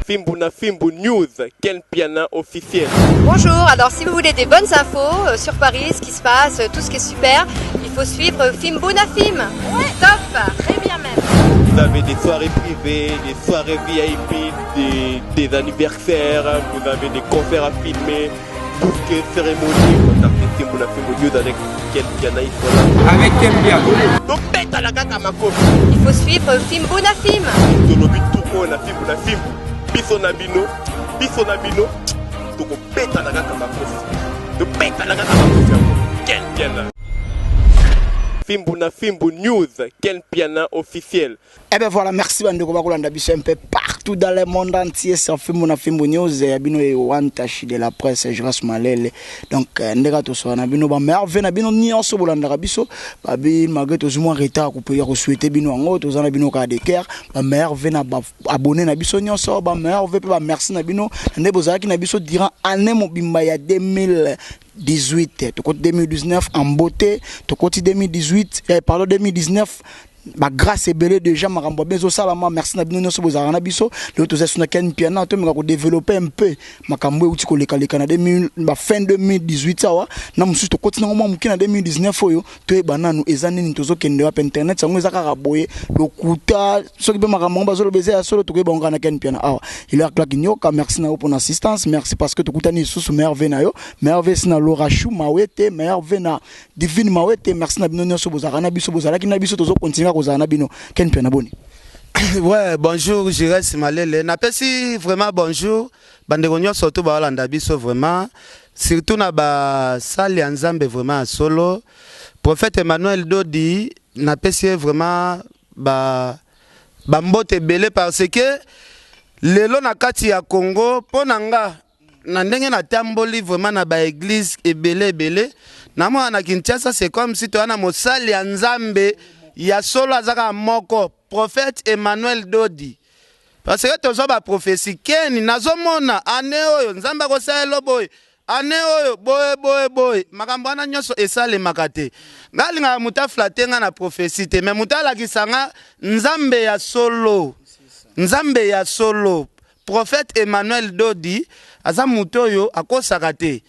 Fimbu na Fimbu News, Ken Piana officiel. Bonjour, alors si vous voulez des bonnes infos sur Paris, ce qui se passe, tout ce qui est super, il faut suivre Fimbu na Fim. Ouais, top, très bien même. Vous avez des soirées privées, des soirées VIP, des anniversaires, vous avez des concerts à filmer, tout ce qui est cérémonie. Contactez Fimbu na Fimbu News avec Ken Piana, ils sont là. Avec Ken Piana. Donc, bête à la kaka makofi. Il faut suivre Fimbu na Fim. Tolobi tuko na Fimbu na Fimbu. Biso na bino, biso na bino, tokobeta na kaka makofi. Tobeta na kaka makofi yango. Ken Piana. Fimbu na Fimbu News, Ken Piana officiel. Eh ben voilà, merci bandeko bakolanda biso un peu partout dans le monde entier sur Fimbu na Fimbu News ya bino e Wantashi de la presse Joas Malele. Donc ndeka tosola na bino ba merveille na bino nyonso bolandaka biso babi malgré tozwi mwa retard ya kosouhaiter bino yango toza na bino kaka de cœur ba merveille na ba abonné na biso nyonso ba merveille pe ba merci na bino nde bozalaki na biso durant année mobimba ya 2018 tokoti 2019 en beauté tokoti 2018 pardon 2019 ba grâce ebele déjà makambo bien ezosalama. Merci na bino nyonso bozalaka na biso. Lelo toza so na Ken Piana, tomeka kodévelopper un peu makambo euti kolekaleka na 2000 ba fin 2018 awa na mosusu tokoti nango mwa moke na 2019 oyo toyeba nanu eza nini tozokende wapi. Internet yango eza kaka boye lokuta, soki mpe makambo yango bazoloba eza ya solo, tokoyeba yango kaka na Ken Piana awa. Hilaire Clark Nyoka, merci na yo mpona assistance, merci parce que tokutani lisusu. Merveille na yo, merveille si na Laura Chou Mawete, merveille na Divine Mawete, merci na bino nyonso bozalaka na biso, bozalaki na biso, tozokontinue kozala na bino. Ken Piana, boni? Ouais, bonjour Jires Malele. Napesi vraiment bonjour bandeko nyonso to baolanda biso vraiment, surtout na basali ya Nzambe vraiment ya solo. Prophète Emmanuel Dodi, napesi ye vraiment ba bambote ebele parce que lelo na kati ya Congo, mpo na nga na ndenge natamboli vraiment na baéglise ebele ebele, namona na Kinshasa, c'est comme si toya na mosali ya Nzambe ya solo aza kaka moko, prophète Emmanuel Dodi, parce que tozwa baprophétie. Keni nazomona ane oyo Nzambe akosalela boye, ane oyo boye boye boye, makambo wana nyonso esalemaka te. Nga alingaka moto aflatter nga na prophétie te, mais moto alakisa nga Nzambe ya solo, Nzambe ya solo. Prophète Emmanuel Dodi aza moto oyo akosaka te.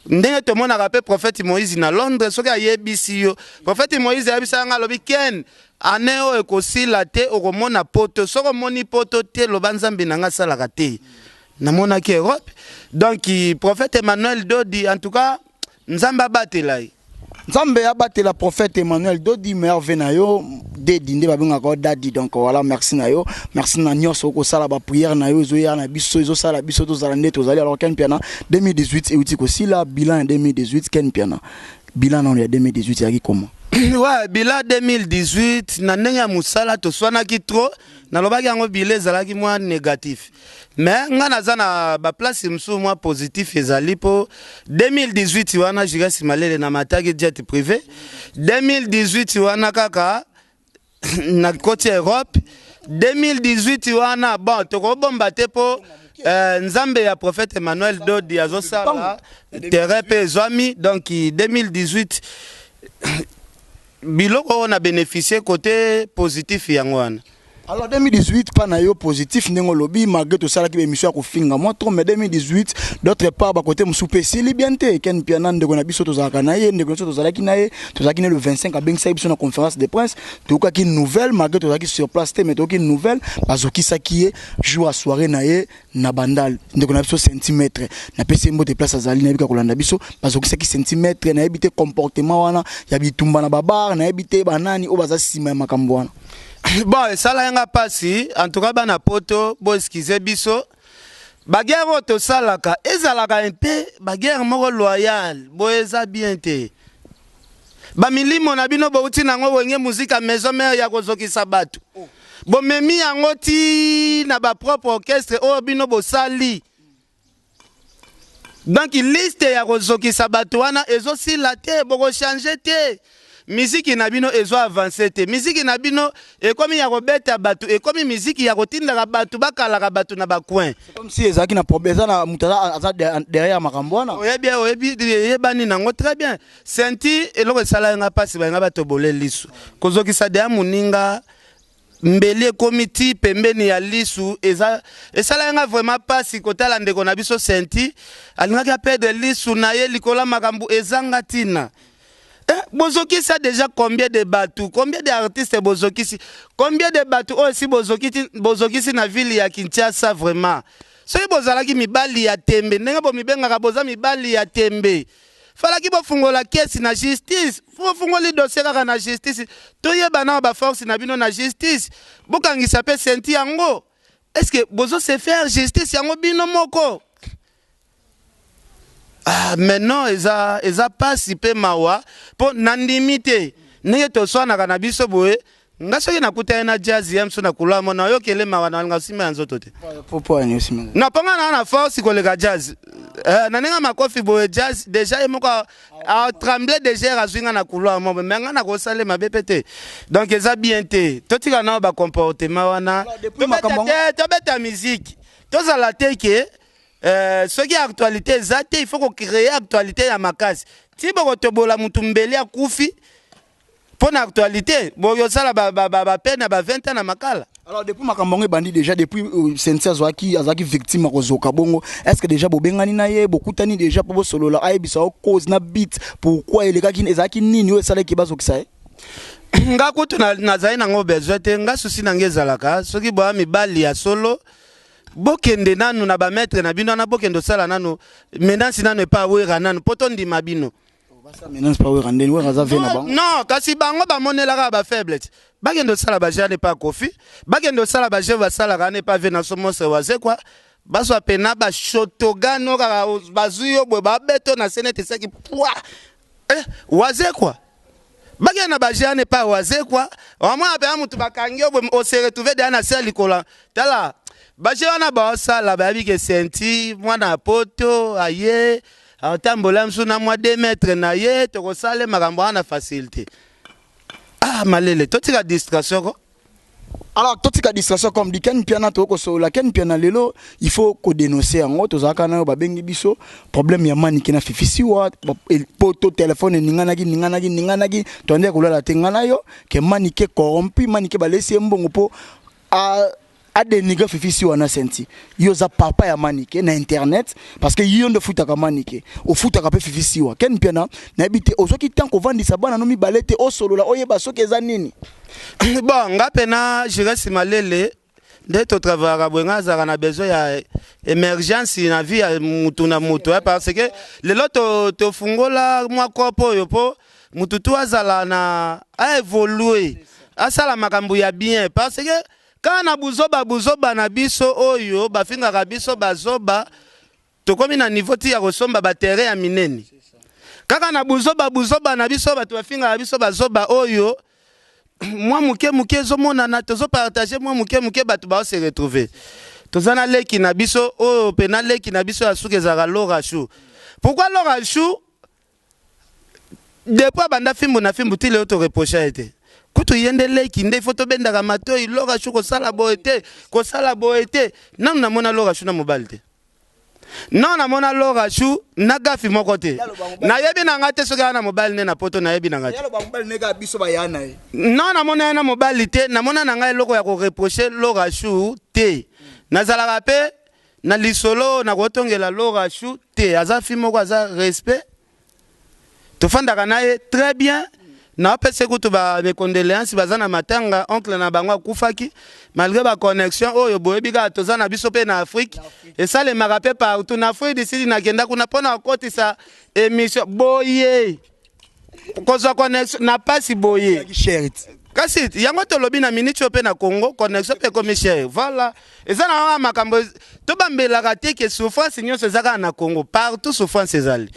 Ndenge tomonaka mpe prophète Moïse na Londres, soki ayebisi yo, prophète Moïse ayebisaka nga, alobi: "Ken, ane oyo ekosila te, okomona poto. Soki omoni poto te, loba Nzambe na nga asalaka te." Namonaki Europe. Donc prophète Emmanuel Dodi, en tout cas Nzambe abatela ye. Nzambe abatela prophète Emmanuel Dodi. Merve na yo dedi nde babengaka yo dadi. Donc voilà, merci na yo, merci na nyonso okosala, baprière na yo ezoya na biso, ezosala biso tozala nde tozali. Alors Ken Piana, 2018 euti kosila, bilan ya 2018, Ken Piana, bilan nano ya 2018 ezalaki comment? Ouais, bilan 2018, na ndenge ya mosala toswanaki trop, nalobaki yango, bilan ezalaki mwa négatif, mais nga naza na baplace mosusu mwa positif ezali, mpo 2018 wana Jires Malele na mataki jet privé. 2018 wana kaka nakoti Europe. 2018 wana, bon, tokobomba te mpo Nzambe ya prophète Emmanuel Dodi azosala terrain mpe ezwami. Donc 2018, biloko oyo na bénéficie côté positif yango wana. Alors 2018 mpa na yo positif ndenge olobi, malgré tosalaki baémission ya kofinga mwa trop, mais 2018 d'autre part bakote mosusu mpe esili bien te. Ken Piana, ndeko na biso tozalaka na ye, ndeko na biso tozalaki na ye, tozalaki ne le 25, abengisaki biso na conférence de presse, toyokaki nouvelle malgré tozalaki sur place te, mais toyoki nouvelle bazokisaki ye jour ya soirée na ye na Bandal. Ndeko na biso centimètre, napesi ye mbote place azali, nayebi kaka kolanda biso. Bazokisaki centimètre, nayebi te comportement wana ya bitumba na babar, nayebi te banani oyo baza nsima ya makambo wana. Bon, esalaki nga mpasi. En tout cas bana poto, boexcuser biso, baguerre oyo tosalaka ezalaka mpe baguerre moko loyale boye eza bien te. Bamilimo na bino bouti nango Wenge Musica Maison Mère ya kozokisa bato, bomemi yango ti na bapropre orchestre oyo bino bosali. Donc liste ya kozokisa bato wana ezosila te, bokochanger te. Miziki na bino ezo avancer te, miziki na bino ekomi ya kobeta bato, ekomi miziki ya kotindaka bato bakalaka bato na bacoin. Comme si ezalaki na problème, eza na moto aza derrière makambo wana. Oyebi, oyebi, eyebani nango très bien. Senti eloko esalaki nga mpasi, balinga batobole liso, kozokisa deya moninga. Mbeli ekomi ti pembeni ya lisu eza esalaki nga vraiment pasi kotala ndeko na biso Sainty alingaki a perdre lisu na ye likolo ya makambo ezanga tina. Eh, bozokisa deja combien de batu, combien de artistes bozokisi, combien de batu oyo esi bozokiti bozokisi na ville ya Kinshasa vraiment. Soki bozalaki mibali ya tembe ndenge bomibengaka boza mibali ya tembe. Falaki bofungola kesi na justice, bofungoli dossier kaka na justice, toyeba nao ba force na bino na justice, bokangisa pe Sainty yango. Est-ce que bozo se faire justice yango bino moko? Ah, mais non, eza eza pasi pe mawa po nandimi te ndenge toswanaka na biso boye. Nga soki nakutani na Jazz ya mso na couloir mo nayokele mawa na linga sima ya nzoto te. Popo ani osima. Na ponga na na force koleka Jazz. Eh, na ndenge makofi boye Jazz déjà ye moko a tremble déjà azwi nga na couloir mo mais nga nakosale mabe pe te. Donc eza bien te. Totika na ba comportement wana. Tobeta te, tobeta musique. Tozala te ke Euh, soki actualité eza te il faut ko créer actualité ya makasi ti bokotobola mutu mbeli akufi mpo na actualité boyosala bapene ya ba 20 ans na makala. Alors depuis makambo yango ebandi déjà depuis euh, Sensi azwaki azalaki victime ya kozoka bongo, est ce que déjà bobengani na ye, bokutani déjà mpo bosolola, ayebisa yo cause na bit pourquoi elekaki, ezalaki nini oyo esalaki bazokisa ye? Nga kutu nazali nango besoin te. Nga susi na nga ezalaka soki boya mibali ya solo, bokende nanu na bamaître na bino wana, bokende osala nanu menace nanu epa Wera nanu mpo tondima bino. Non, kasi bango bamonelaka bafaible ti bakende osala bajeune epa Kofi, bakende osala bajeune basalaka wana epa ve na so monstre Wazekwa, bazwa pena bashotogano kaka bazwi yo boye babeto na se neti esaki pwa eh, Wazekwa bakende na bajeune epa Wazekwa, wamona pena motu bakangi yo boye ose retrouve deya na se ya likolo. Tala baje wana baosala, bayebi ke Senti mwana ya poto aye atambola mosusu na mwa 2 mètre na ye, tokosala makambo wana na facilité. Ah, malele, totika distraction ko. Alors totika distraction comme dit Ken Mpiana, tokosolola Ken Mpiana lelo, il faut kodénoncer yango. Tozalaka na yo, babengi biso problème ya Manike na Fifi Siwa po to téléphone eninganaki ninganaki ninganaki, toandeki kolala te nga na yo ke Manike corrompu, Manike balesi ye mbongo mpo adénigre Fifi Siwa na Senti. Yo oza papa ya Manike na internet parce que yo nde ofutaka Manike, ofutaka mpe Fifi Siwa. Ken Mpiana, nayebi te ozwaki temps kovandisa bana no mibale te, osolola, oyeba soki eza nini? Bon, nga mpena Jires Malele nde totravaillaka boye, nga azalaka na besoin ya émergence na vie ya mutu na mutu, parce que lelo tofungola mwa kopo oyo mpo mutu tu azala na aévolue, asala makambo ya bien, parce que kaka na buzoba buzoba na biso oyo bafingaka biso bazoba, tokomi na niveau ti ya kosomba baterrain ya minene. Kaka na buzoba buzoba na biso bato bafingaka biso bazoba oyo, mwa moke moke ezomonana, tozopartage mwa moke moke, bato bao se retrouve. Toza na leki na biso oyo mpe na leki na biso ya suki ezalaka Laura Chou. Pourquoi Laura Chou? Depuis abanda fimbu na fimbu ti lelo toreproche ye te. Kutu ye nde leki nde ifo tobendaka matoi. Laura Chou kosala boye te, kosala boye te. Nanu namona Laura Chou na mobali te, non, namona Laura Chou na gafi moko te. Nayebi na nga te soki aza na mobali nde na poto, nayebi na nga te. Non, namona ye na mobali te, namona na ngai eloko ya koreproche Laura Chou te. Nazalaka mpe na lisolo nakotongela Laura Chou te. Aza fi moko aza respect, tofandaka na ye très bien. Naopesa kutu bamecondoléance, baza na matanga, oncle na bango akufaki. Malgré baconnexion oyo boyebi kaka toza na biso mpe na Afrique, esalemaka mpe partout na Afrique du Sud. Nakenda kuna mpona kokotisa émission boye, kozwa connexion na pasi boye. Kasi yango tolobi na miniti oyo mpe na Congo connexion mpe ekomi cher. Voilà, eza na wana makambo tobambelaka te ke souffrance nyonso eza kaka na Congo. Partout souffrance ezali.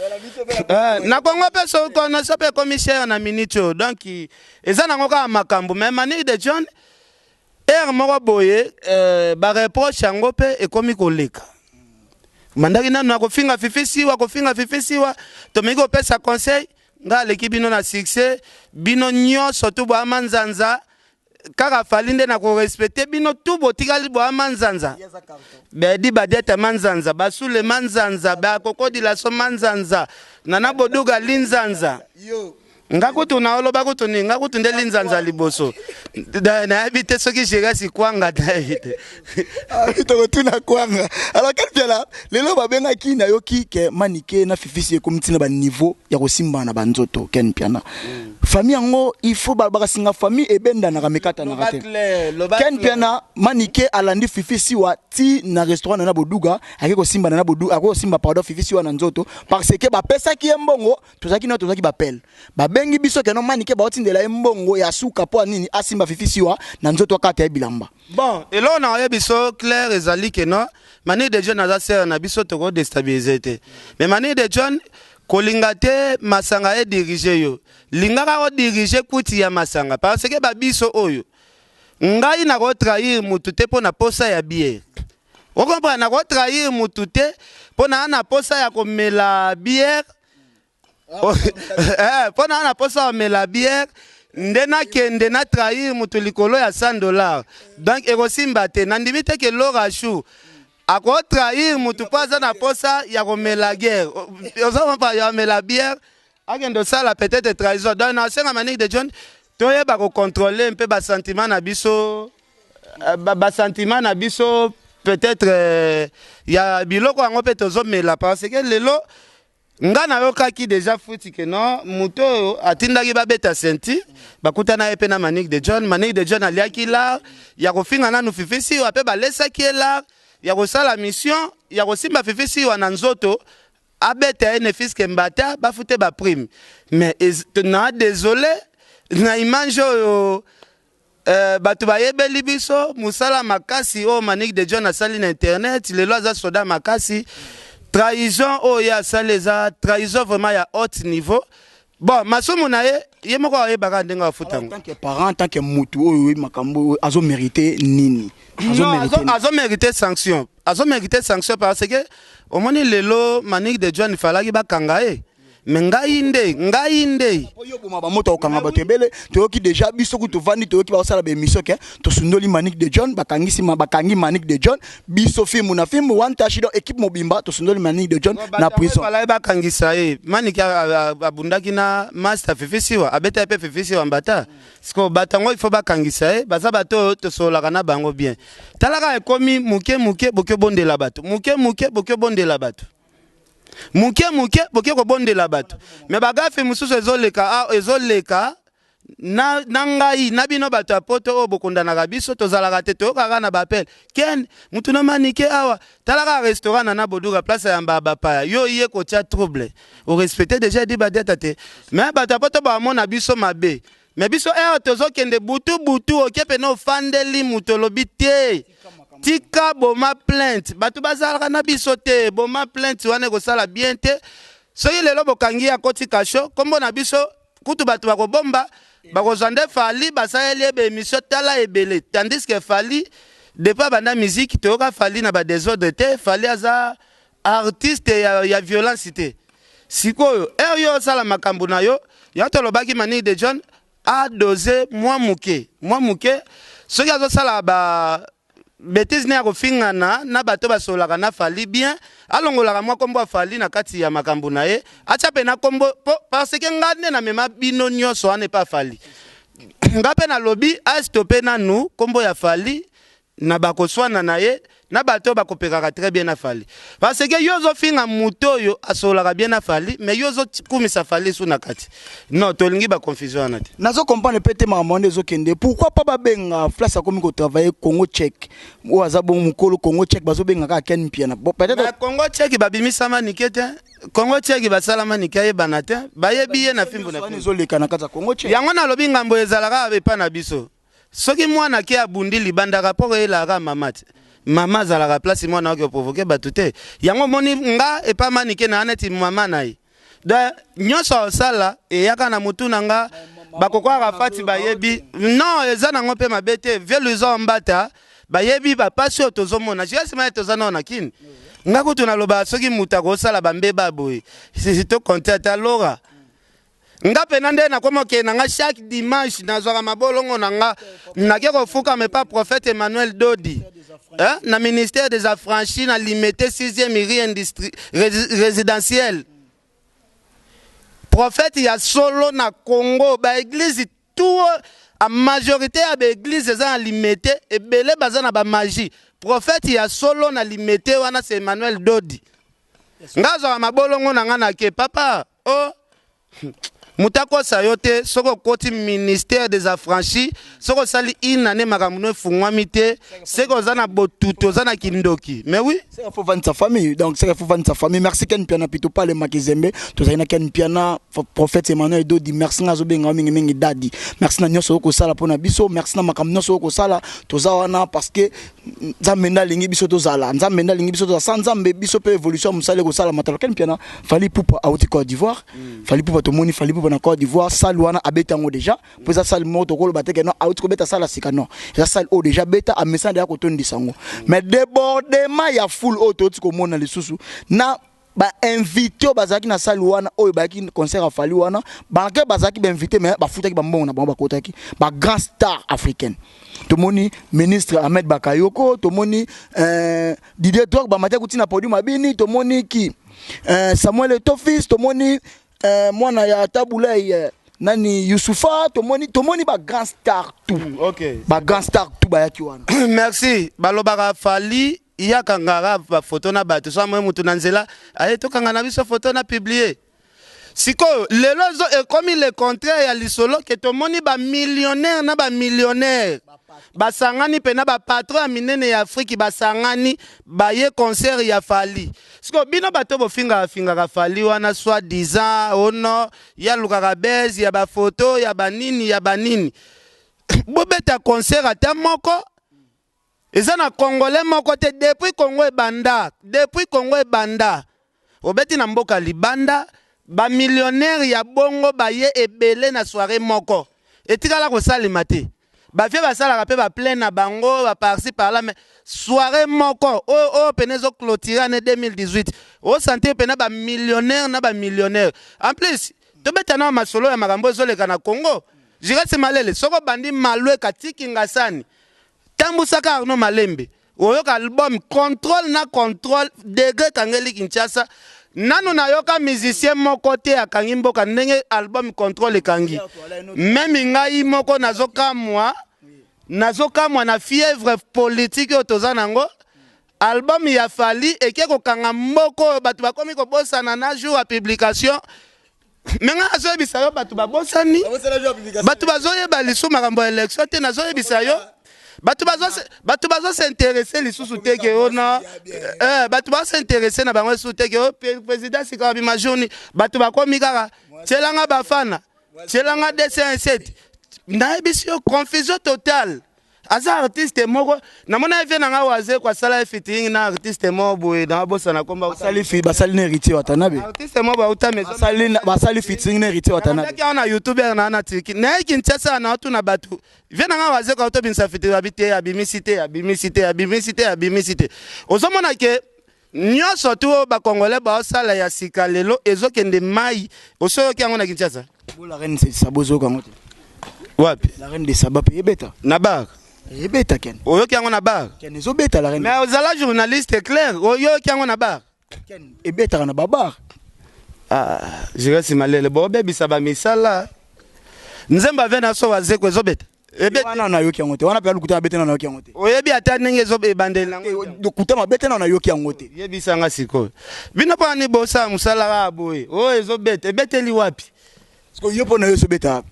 Na Congo mpe so connexion mpe ekomi cher na miniti oyo. Donc eza nango kaka makambo. Mais Manique de John ere moko boye, bareproche yango mpe ekomi koleka. Mandaki nanu akofinga Fifi Siwa, kofinga Fifi Siwa, tomeki kopesa conseil. Nga aleki bino na succès, bino nyonso tu boama nzanza. Kaka Fally nde na korespecte, bino tu botikali boama nzanza. Bedi badiata manzanza, basule manzanza, bakokodila so manzanza, nana boduga linzanza. Nga kutu naoloba kutu nini, nga kutu nde linzanza liboso. Nayebi te soki Gerasi kwanga, nayebi te. Ah, tokotuna kwanga. Alors Ken Mpiana, lelo babengaki, nayoki ke Manike na Fifisi ekomi ntina baniveau ya kosimbana na banzoto. Ken Mpiana, famille yango, il faut bakasinga famille ebendanaka mekatanaka te. Ken Mpiana, Manike alandi Fifi Siwa ti na restaurant na Boduga, ake kosimbana na Boduga, ake kosimba, pardon, Fifi Siwa na nzoto, parce que bapesaki ye mbongo. Tozalaki na tozalaki bapele, babengi biso keno Manike baotindela ye mbongo ya suka mpo ya nini asimba Fifi Siwa na nzoto, akata ye bilamba. Bon, eloko na oyebi so clair ezali ke non, Manique de John aza sere na biso, tokodéstabiliser te. Mais Manique de John, kolinga te masanga edirige yo, lingaka odirige kuti ya masanga, parce que babiso oyo, ngai nakotrahir mutu te mpo na posa ya bière. Okomprendre? Nakotrahir mutu te mpo na na posa ya komela bière, mpo na posa ya komela bière nde nakende na trahir mutu likolo ya 100 $. Donc ekosimba te. Nandimi te ke Laura Chou akotrahir mutu mpo aza na posa ya komela bière, oza comprendre, ya komela bière, akende osala peut-être trahison. Donc nasenga Manique de John, toyeba kocontrôler mpe basentiment na biso, basentiment na biso peut-être ya biloko yango mpe tozomela, parce que lelo nga nayokaki déjà futi ke non, moto oyo atindaki babeta senti, bakutana ye mpe na Manique de John. Manique de John aliaki lar ya kofinga nanu Fifi Siwa, mpe balesaki ye lar ya kosala mission ya kosimba Fifi Siwa na nzoto, abeta ye ne fût-ce que mbata, bafute baprime. Mais na désolé na image oyo, bato bayebeli biso mosala makasi oyo Manique de John asali na internet. Lelo aza soda makasi. Trahison oyo ye asali eza trahison vraiment ya haute niveau. Bon, masumu na ye, ye moko ayebaka ndenge afuta yango. En tant que parent, en tant que mutu oyo oyebi makambo oyo, azomérite nini? Azomérite sanction, azomérite sanction, parce que omoni lelo Manique de John falaki bakanga ye. Me ngai nde, ngai nde Oyo boma bamoto, akokanga bato ebele. Toyoki déjà, biso ku tovandi, toyoki baosala baémission ke tosundoli Manique de John, bakangisi, bakangi Manique de John. Biso Fimbu na Fimbu, One Tashi, donc équipe mobimba, tosundoli Manique de John na prison. Balaki bakangisa ye. Manike abundaki na master Fifi Siwa, abetaki mpe Fifi Siwa mbata. Sikoyo bato yango, il faut bakangisa ye. Baza bato oyo tosololaka na bango bien. Talaka, ekomi moke moke, boki obondela bato moke moke, boki obondela bato moke moke, boke kobondela bato. Me bagafe mosusu ezoleka, ezoleka na ngai na bino bato ya poto oyo bokondanaka biso, tozalaka te, toyokaka na bapele ken mutu na Manike awa. Talaka restaurant na Boduka, place ya yamba bapaya. Yo ye kotia trouble, orespecte déjà edi badiata te. Me bato ya poto bamona biso mabe, me biso ere tozokende butu butu, oke pene ofandeli moto, olobi te, tika boma plainte. Bato bazalaka na biso te, boma plainte wana ekosala bien te. Soki lelo bokangi ye, akoti kasho, nkombo na biso kutu bato bakobomba, bakozwa nde Fally basaleli ye baémission. Tala ebele, tandis que Fally, depuis abanda musique, toyoka Fally na badésordre te. Fally aza artiste ya violence te. Sikoyo ere yo osala makambo na yo, yango tolobaki Manique de John adose mwa moke mwa moke. Soki azosala ba bêtise ne ya kofingana na bato basololaka na Fally bien, alongolaka mwa nkombo ya Fally na kati ya makambo na ye, atya mpe na nkombo po, parce que nga nde namema bino nyonso wana epa Fally. Nga mpe nalobi astope nanu nkombo ya Fally na bakoswana na ye na bato oyo bakopekaka très bien na Fally, parce que yo ozofinga moto oyo asololaka bien na Fally, mais yo ozokumisa Fally su na kati. Non, tolingi baconfusion wana te. Nazo comprendre mpe te makambo wana ezokende. Pourquoi pas babenga Flas akomi kotravaille Congo Check, oyo aza bongo mokolo Congo Check, bazobenga kaka Ken Mpiana? Bon, peut-être Mais Congo Check babimisama nike te. Congo Check basalama nike, ayebana te, bayebi ye na fimbu na wana fimbu. Ezoleka na kati ya Congo Check. Yango nalobi, ngambo ezalaka epa na biso. Soki mwana ke abundi libanda, rapport eyelaka mama te. Mama azalaka place mwana oke oprovoke bato te. Yango omoni nga epa Manike na neti mama na ye. Donc nyonso osala eyaka na mutu na nga. Bakokwaka fati, bayebi non, eza nango mpe mabe te. Vieux Luison Mbata, bayebi bapasi oyo tozomona nsima ye. Toza nao na kini. Nga kutu naloba, soki moto akosala bambeba boye, tokonte ata lora. Nga mpena nde nakoma okende na nga chaque dimanche, nazwaka mabolongo na nga, nake kofukama epa prophète Emmanuel Dodi, hein? Na ministère des Affranchis, na Limete, 6e rue résidentielle. Prophète ya solo na Congo, ba église tout a majorité ya ba église eza na Limete, ebele baza na ba magie. Prophète ya solo na Limete wana c'est Emmanuel Dodi. Nga azwaka mabolongo na nga na ke papa oh moto akosa yo te. Soki okoti ministère des Affranchis, soki osali une année, makambo no efungwami te, seke oza na botutu, oza na kindoki. Mais oui. C'est qu'il faut vendre sa famille. Donc, c'est qu'il faut vendre sa famille. Merci Ken Piana Pito Pale Makizembe. Tozali na Ken Piana, prophète Emmanuel Dodi. Merci na zobenga mingi mingi dadi. Merci na nyonso okosala pona biso. Merci na makambo nyonso okosala. Toza wana parce que Nzambe nde alingi biso tozala. Nzambe nde alingi biso tozala. Sans Nzambe biso pe évolution ya mosala ekosala matalo. Ken Piana, Fally Ipupa auti Côte d'Ivoire. Fally Ipupa, tomoni Fally Ipupa na Côte d'Ivoire, salle wana abeta yango déjà. Po eza salle moko tokoloba te ke non, auti kobeta salle ya sika, non. Eza salle oyo déjà beta, amesana deja kotondisa yango. Mais débordement ya foule oyo touti komona lisusu na bainvité oyo bazalaki na salle wana, oyo bayaki concert ya Fally wana, banke bazalaki bainvité mais bafutaki bambongo na bango, bakotaki bagrand star africaine. Tomoni ministre Ahmed Bakayoko, tomoni Didier Drogba bamati kuti na podium abini, tomoni ki Samuel Eto'o Fils, tomoni mwana ya Tabu Ley, nani, Youssoupha, tomoni bagrand star tout. Bagrand star tout bayaki wana. Merci. Balobaka Fally yakangaka bafoto na bato. So amoi motu na nzela aye, tokanga na biso foto na publie. Sikoyo lelo ezo ekomi le contraire ya lisolo ke tomoni bamillionnaire na bamillionnaire basangani mpe na bapatron ya minene ya Afriki basangani, baye concert ya Fally. Sikoyo bino bato bofingaka fingaka Fally wana, soit disant ono ye alukaka buzz ya bafoto ya banini ya banini, bobeta concert ata moko. Eza na Congolais moko te depuis Congo ebanda, depuis Congo ebanda, obeti na mboka libanda, bamillionnaire ya bongo baye ebele na soirée moko, etikala kosalema te. Bavie basalaka mpe baplein na bango baparci par là, mais soirée moko oyo oyo pene ezoclôturer année 2018, osentir pena bamillionnaire na bamillionnaire. En plus, tobeta na masolo ya makambo ezoleka na Congo. Jiresi Malele, soki obandi malweka tiki ngasani, tambusaka Arno Malembe, oyoka album Contrôle na Contrôle degré ekangeli Kinshasa. Nanu nayoka musicien moko te akangi mboka ndenge album Contrôle ekangi. Même ngai moko nazokamwa, nazokamwa na fièvre politique oyo toza nango. Album ya Fally eke kokanga mboka oyo, bato bakomi kobosana na jour ya publication. Me ngai nazoyebisa yo, bato babosani, bato bazoyeba lisusu makambo ya élection te. Nazoyebisa yo, bato bazos'intéresser lisusu te ke ona bato bazos'intéresser na bango lisusu te ke o président sika babima journée. Bato bakomi kaka tielanga bafana, tielanga 207. Nayebisi yo, confusion totale. Aza artiste moko namona ye, vie na nga Wazeko asala ye featuring na artiste moko boye, nabosana komba. Basali fi, basali na Héritier Watanabe. Artiste moko bauta maison. Basali featuring na Héritier Watanabe. Nalandaki awa na YouTube na Turki, naye Kinshasa na otuna bato, vie na nga Wazeko autobimisa featuring, abi te, abimisi te, abimisi te, abimisi te, abimisi te. Ozomona ke nyonso tu oyo bacongolais baosala ya sika lelo ezokende mai. Osoyoki yango na Kinshasa. Bo La Reine de Saba, ozoyoka yango te? Wapi? La Reine de Saba mpe ebeta. Na bar? Ebeta, Ken. Oyoki yango na bar? Ken, ezobeta La Reine. Mais ozala journaliste clair, oyoki yango na bar? Ken, ebetaka na babar. Ah, Jiresi Malele, bobebisa bamisala. Nzembo ave na so Wazeko ezobeta. Wana nayoki yango te. Wana mpe alukuta mabe te, na nayoki yango te. Oyebi ata ndenge ebandeli nango? Lokuta mabe te, na nayoki yango te. Yebisanga sikoyo, bino mpo ani bosala mosala kaka boye? Oyo ezobeta, ebeteli wapi? Parce que yo, mpo na yo, ezobeta wapi?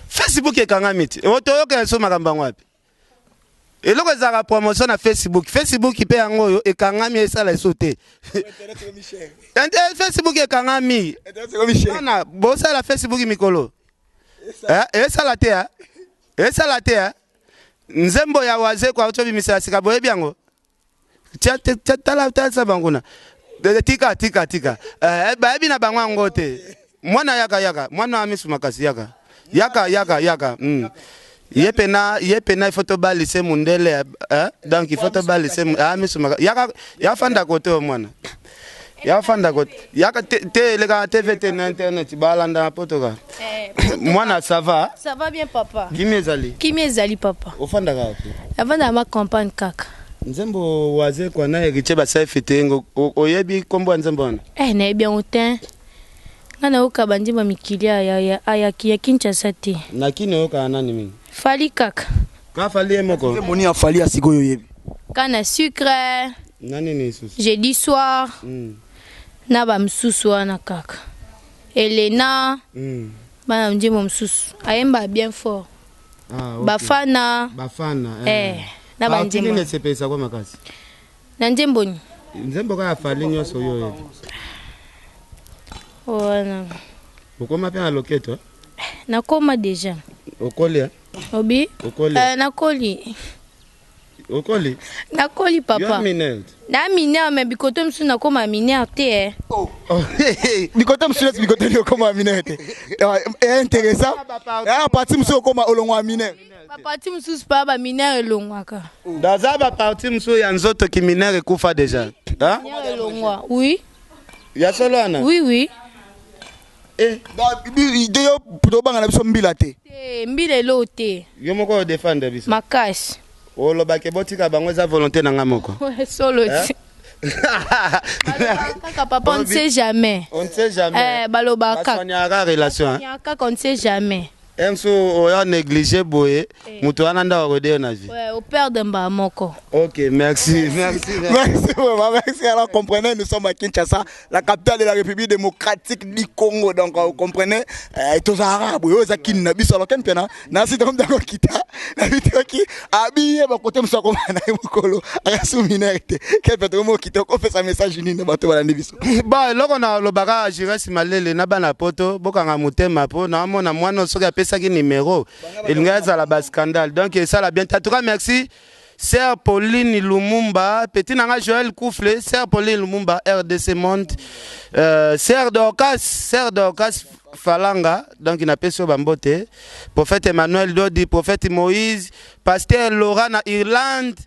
Facebook ekangami ti toyoka so makambo yango wapi? Eloko ezalaka promotion na Facebook, Facebook mpe yango oyo ekangami, esala eso te. Facebook ekangami wana, bosala Facebook mikolo esala te, esala te. Nzembo ya Wazeko auti obimisa ya sika, boyebi yango? Tala, talisa bango na tika tika tika. Bayebi na bango yango te. Mwana yaka, yaka, mwana wa misu makasi, yaka, yaka, yaka, yaka. Ye pena il faut tobalise mundele, donc il faut tobalise misu makasi. Yaka, yafanda kote oyo, mwana yafanda kote, yaka te, elekaka TV te, na internet balanda na potoka. Mwana, ça va? Ça va bien, papa. Kimi ezali? Kimi ezali, papa. Ofandaka wapi? Avandaka ma campagne kaka. Nzembo Wazekwa na Héritier basali featuring, oyebi nkombo ya nzembo wana? Eh, nayebi yango te. Nga nayoka banzembo ya mikili ya, ya, ya, ya, ya Kinshasa te. Na kini oyokaka nani mingi? Fally kaka. Ka Fally ye moko? Nzembo nini ya Fally ya sikoyo oyebi? Kana sucre. Na nini lisusu? Jeudi soir. Na ba misusu wana kaka. Elena. Bana nzembo mosusu. Ayemba bien fort. Ah, okay. Bafana. Bafana. Eh. Na ba Parti nzembo. nini esepelisa kwa makasi? Na nzembo nini? Nzembo kaka Fally nyonso oyo oyebi. Wana. Okoma mpe na loketo? Nakoma déjà. Okoli? Eh? Obi? Okoli. Nakoli. Okoli? Nakoli papa. Yo mineur. Na mineur mais bikoto mosusu nakoma mineur te eh. Oh. Bikoto mosusu neti bikoto nini okoma mineur te? Eh, intéressant. Ah, parti mosusu okoma olongwa mineur. Baparti mosusu pa ba mineur elongwaka. Daza ba parti mosusu ya nzoto ki mineur ekufa déjà. Hein? Mineur elongwa. Oui. Ya solo wana? Oui. Eh, de yo tobanga na biso mbila te. Te, mbila elo te. Yo moko odefendre biso. Makasi. Olobaki botika bango eza volonté na nga moko. Ouais, solo te. Balobaka kaka papa, on ne sait jamais. On ne sait jamais. Eh, balobaka kaka. Baswanyaka relation. Hein? Baswanyaka kaka, on ne sait jamais. Emso oya négligé boye, moto wana nda akodeye na vie. Ouais, operdre mbala moko. Ok, merci, merci, merci. Merci vraiment, merci. Alors comprenez, nous sommes à Kinshasa, la capitale de la République démocratique du Congo. Donc vous comprenez, tous arabes, oyo eza kini na biso. Alors ken pena, na si donc d'accord kita, na bito ki habillé ba côté musa koma na ye mokolo, akasu mineur te. Ken pena mo kita ko fait sa message ni na bato balandi biso. Bon, eloko na lobaka Jires Malele na bana poto, bokanga motema po na mona mwana soki apesaki numéro, elingi ezala ba scandale. Donc esala bien. En tout cas, merci. Sœur Pauline Lumumba, petit nanga Joël Koufle, Sœur Pauline Lumumba, RDC Monde, Sœur Dorcas, Sœur Dorcas Falanga, donc il n'a pas sur Bambote, Prophète Emmanuel Dodi, Prophète Moïse, Pasteur Laurent na Irlande,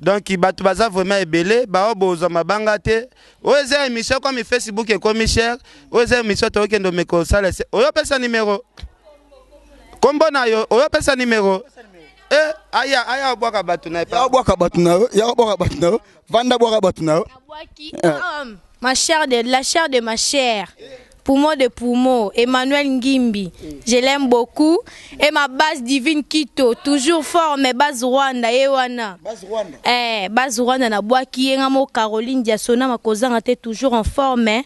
donc il bat baza vraiment ebele, ba obozo mabanga te. Oyo eza émission comme Facebook et comme cher, oyo eza émission to kendo meko sala, oyo pesa numéro. Kombo na yo, oyo pesa numéro. Eh, aya, aya obwaka bato na ye. Ya obwaka bato na yo, ya obwaka bato na yo, vanda bwaka bato na yo. Abwaki, homme, ma chair de, la chair de ma chair. Poumon de poumon, Emmanuel Ngimbi. Je l'aime beaucoup. Et ma base divine Quito, toujours fort, mais base Rwanda, et wana. Base Rwanda. Eh, base Rwanda na bwaki yenga mo Caroline Diasona makozanga te toujours en forme, hein.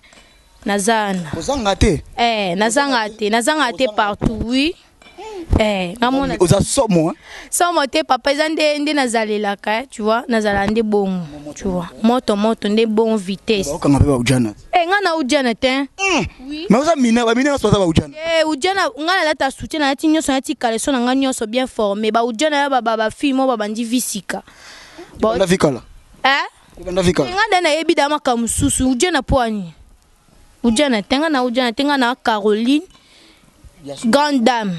Nazana. Kozanga te. Eh, nazanga te, nazanga te partout, oui. Eh, ngamona. Oza somo, hein? Somo te papa, eza nde nde nazalelaka, eh, tu vois, nazala nde bongo, tu vois. Moto moto nde bon vitesse. Okanga pe ba ujana. Eh, nga na ujana te. Oui. Mais oza mineur, ba mineur soza ba ujana. Eh, ujana nga na lata soutien na lati nyonso, na lati caleçon na nga nyonso bien formé. Ba ujana ya ba ba, ba fille mo ba bandi visika. Ba Banda vikala. Eh? Banda vikala. Nga nde nayebi da makambo mosusu, ujana po ani? Ujana te, nga na ujana te, nga na Caroline. Grande dame.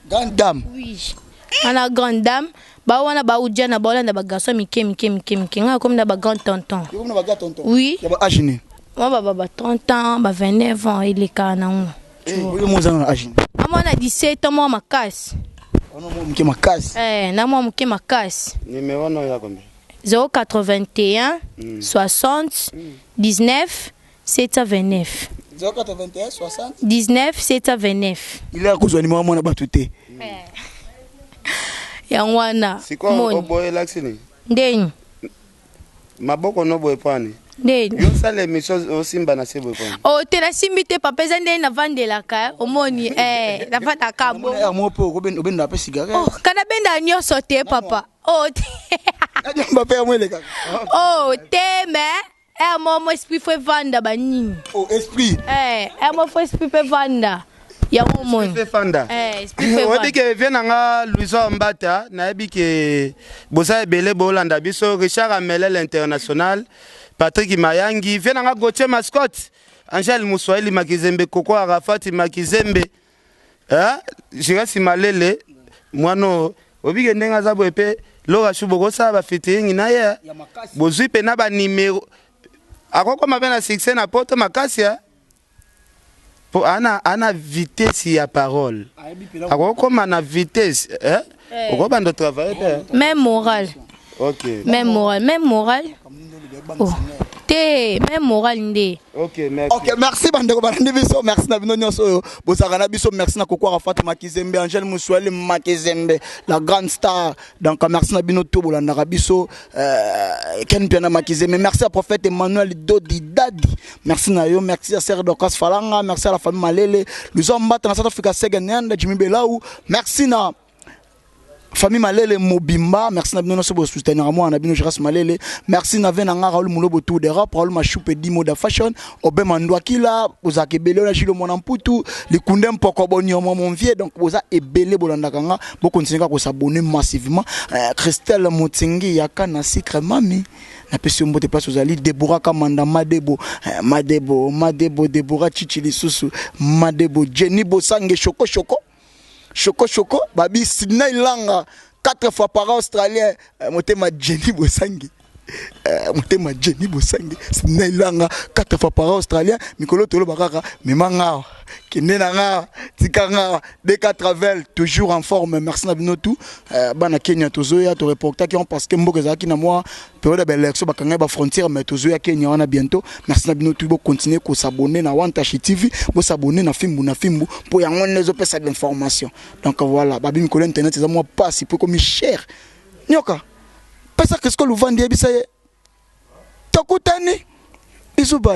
Grande dame. Oui. Ana grande dame. Ba wana ba ujana ba olanda ba garçon mike mike mike mike. Nga comme na ba grand tonton. Yo comme na ba grand tonton. Oui. Ya ba âge ni. Moi ba ba, ba 30 ans, ba 29 ans, il est ka na ngo. Eh, oyo mo zana na âge ni. Moi na 17 ans moi makasi. Ono mo muke makasi. Eh, na moi muke makasi. Numéro no ya combien? 081 60 19 729. 081 60 19 729. Il a kozwa numéro mwana bato te. Yango wana. Sikoyo Moni. oboye elakisi nini? Ndeni. Maboko no boye pwani. Ndeni. Yo sala émission osimba na se boye pwani. Oh, te nasimbi te papa, eza ndeni navandelaka, omoni, eh, navandaka bo. Ya mo po obenda pe cigarette. Oh, kana benda nyonso te papa. Oh, te. Nadiamba pe ya mweleka. Oh, te mais eh, mo mo esprit faut vanda ba nini. Oh, esprit. Eh, eh, mo faut esprit pe vanda. Ya mo moni. Esprit fanda. Eh, esprit pe vanda. Oyebi ke vie na nga Louison Mbata, nayebi ke boza ebele bolanda biso Richard Amelel International, Patrick Mayangi, vie na nga Gauthier Mascotte, Angèle Mouswahili Makizembe, Koko Arafat Makizembe. Hein? Jirasi Malele, mwana oyebi ke ndenge aza boye pe Laura Chou bokosala ba featuring na ye. Bozwi pe na ba numéro. Akokoma pe na succès na poto makasi, hein? Po ana vitesse ya parole. Akokoma na vitesse, hein? Eh. Okobanda travailler pe, hein? Même morale. Ok. Même morale, même morale. Oh. Te Te, même moral nde. Ok, merci. Ok, merci bandeko balandi biso, merci na bino nyonso oyo bozalaka na biso. Merci na Koko Arafat Makizembe, Angèle Muswele Makizembe, la grande star. Donc merci na bino to bolandaka biso, Ken Piana Makizembe. Merci à prophète Emmanuel Dodi Dadi, merci na yo. Merci à Sœur Dorcas Falanga, merci à la famille Malele Luzo Mbata na South Africa, Sega Nyanda, Jimmy Belau. Merci na famille Malele mobimba, merci na bino nyonso bosoutenir mwana na bino Gérard Malele. Merci na ve na nga Raoul Mulobo, Tour d'Europe, Raoul Machupe, Dimo da Fashion, Obema Ndwakila. Bozalaka ebele na Jilo Mwana Mputu Likunde Mpoko Boniomo, mon vieux. Donc boza ebele, bolandaka nga, bokontinue kaka kosabonner massivement. Christelle Motingi yaka na Sucre Mami, napesi yo mbote place ozali. Debora Kamanda Madebo, Madebo, Madebo, Debora Chichi lisusu Madebo, Jenny Bosange, Shoko Shoko Shoko Shoko, babi Sidney Langa, quatre fois par australien, motema Jenny Bosangi, motema Jenny Bosangi, Sidney Langa, quatre fois par australien. Mikolo toloba kaka mema nga, kende na nga, tika nga DK Travel, toujours en forme. Merci na bino tout. Bana Kenya, tozoya toreportaki parce que mboka ezalaki na mwa période ya baélection, bakangaki bafrontière, mais tozoya Kenya wana bientôt. Merci na bino tout. Bocontinue kosabonner na Wantashi TV, bosabonner na Fimbu na Fimbu, mpo yango nde ezopesa de l'information. Donc voilà, babi mikolo internet eza mwa pasi mpo ekomi cher. Nyoka pesa Crisco Luvandi, yebisa ye tokutani. Bisous, bye.